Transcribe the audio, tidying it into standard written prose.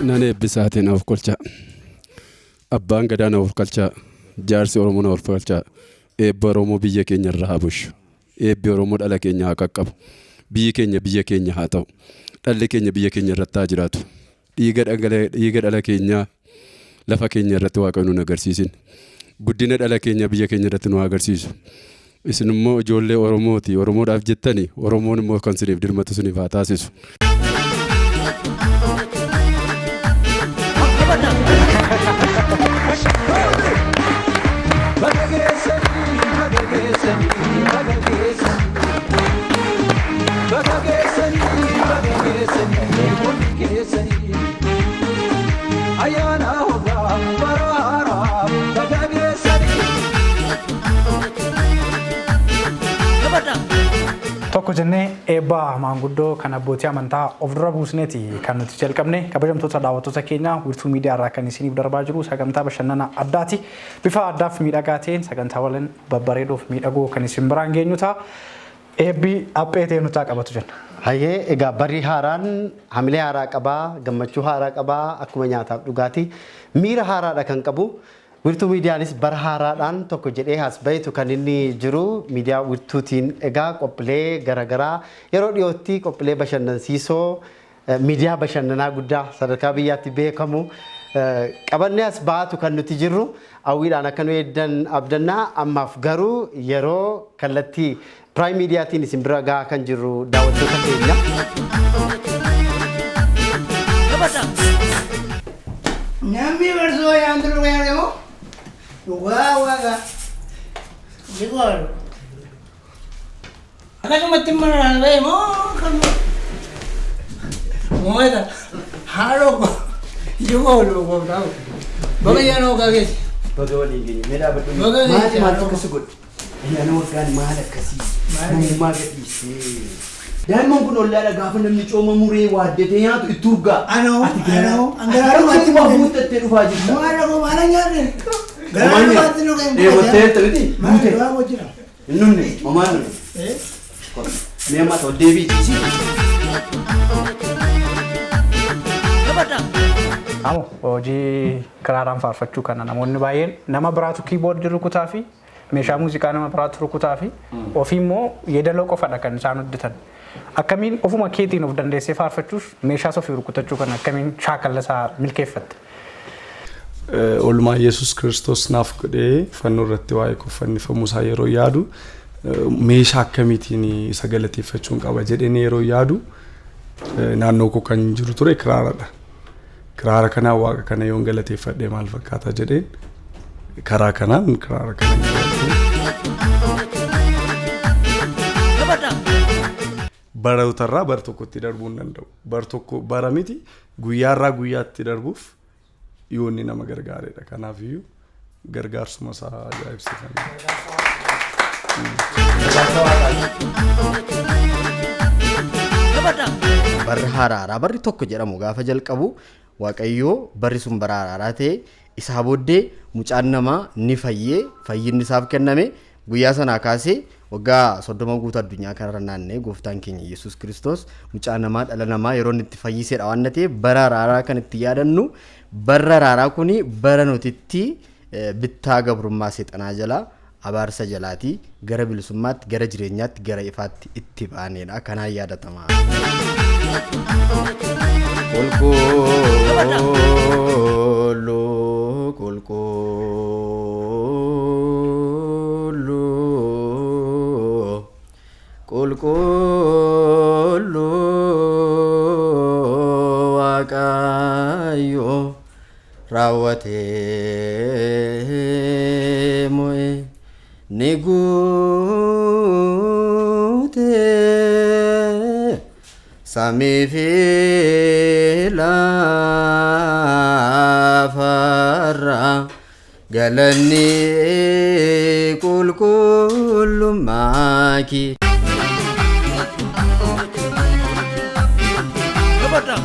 Nan eebbisaatii na of kolchaa. Abbaan gadaa na of kolchaa. Jaarsi Oromoo na of kolchaa. Eebba Oromoo biyya keenya irra haa bushu. Eebbi Oromoo dhala keenya haa qaqqabu. Biyyi keenya biyya keenya haa ta'u. Dhalli keenya biyya keenya irratti haa jiraatu. Dhiiga dhangala'e dhiiga dhala keenyaa lafa keenya irratti Waaqayyo nu agarsiisin. Guddina dhala keenya biyya keenya irratti nu haa agarsiisu. Isin immoo ijoollee Oromooti. Oromoodhaaf jettani Oromoon immoo kan isiniif dirmatu isiniif haa taasisu. Baga geessanii, baga geessanii, baga geessanii. Baga geessanii, baga geessanii, hundi geessanii. Ayyaana hoggaa bara haaraa baga geessanii. Tokko jennee eebba maanguddoo kan abbootii amantaa of dura buusneeti kan nuti jalqabne. Kabajamtoota daawwattoota keenya, Wiirtuu Miidiyaa irraa kan isiniif darbaa jiru sagantaa bashannana addaati. Bifa addaaf miidhagaa ta'een sagantaawwan babbareedoof miidhagoo kan isin biraan geenyu ta'a. Eebbi apheetee nutaa qabatu jenna. Hayyee, egaa barri haaraan hamilee haaraa qabaa, gammachuu haaraa qabaa, akkuma nyaataaf dhugaatii miira haaraadha kan qabu. Wiirtuu Miidiyaanis bara haaraadhaan tokko jedhee as bahetu kan inni jiru miidiyaa Wiirtuutiin. Egaa qophiilee garaagaraa yeroo dhiyootti, qophiilee bashannansiisoo, miidiyaa bashannanaa guddaa sadarkaa biyyaatti beekamu qabannee as baatu kan nuti jirru, hawwiidhaan akka nu eeddan abdannaa. Ammaaf garuu yeroo kallattii Prime Miidiyaatiin isin bira gahaa kan jirru daawwattoota keenya. Namni barsoo yaantu dhugaa argamu dhugaa waaqa ni qoru. Akkasumatti mana ba'e moo kan mo'ata haadhoo koo ijoo koo ta'u baga yaana waggaa keessa. Baga waliin geenye. Mee dhaabadhu. Baga Maali geesse. Maaltu akkasi godhe? Ayyaana waggaan maal akkasii? Namummaa gadhiisee. Daa'imman kun ollaadha, gaafa namni cooma muree waaddatee nyaatu itti urgaa. Anoo Ati gara- anoo Ati garaa gara dhumaatti waa guuttattee dhufaa jirta. Maal koo maal nyaanne? Garaa Homaan dhumaatti nu kan Dheebottee jirta miti? Maal Guute. dhugaa koo jira. Hin nunne. Homaan nunne. Mee amma ol deebii ciisi. Amo hojii kiraaraan faarfachuu kana namoonni baay'een nama biraatu kiiboordii rukutaa fi meeshaa muuziqaa nama biraatu rukutaa fi ofii immoo yeedaloo qofadha kan isaan hojjetan. Akkamiin ofuma keetiin of dandeessee faarfachuuf meeshaa ofii rukutachuu kana akkamiin shaakalla isaa milkeeffatte? Oolmaa Yesus Kiristoos naaf godhee fannoo irratti waa'ee koo fannifamuu isaa yeroo yaadu, meeshaa akkamiitiin isa galateeffachuun qaba jedheen yeroo yaadu, naannoo koo kan jiru ture kiraaradha. Kiraara kanaan waaqa kana yoon galateeffadhee maal fakkaata jedheen karaa kanaan kiraara kana galadhe. Barootarraa bara tokkotti darbuu hin danda'u. Bar tokko bara miti, guyyaarraa guyyaatti darbuuf yoonni nama gargaaredha. Kanaafiyyuu gargaarsuma isaa ajaa'ibsiifama. Barri haraaraa, barri tokko jedhamu gaafa jalqabu, Waaqayyoo barri sun bara haraaraa ta'e. Isaa booddee mucaan namaa ni fayyee, fayyinni isaaf kenname. Guyyaa sanaa kaasee waggaa 30 guutuu addunyaa kanarra naanna'ee gooftaan keenya Yesuus Kiristoos mucaa namaa, dhala namaa yeroo inni itti fayyisedha waan ta'eef, bara haraaraa kan itti yaadannu. Barri haraaraa kuni bara nuti itti bittaa gabrummaa seexanaa jalaa, abaarsa jalaatii gara bilisummaatti, gara jireenyaatti, gara ifaatti itti baanedha. Kanaan yaadatama. Qulqulluu, qulqulluu, qulqulluu Waaqayyo raawwatee mo'e ni guute samii fi lafarra, galanni qulqullummaa kee.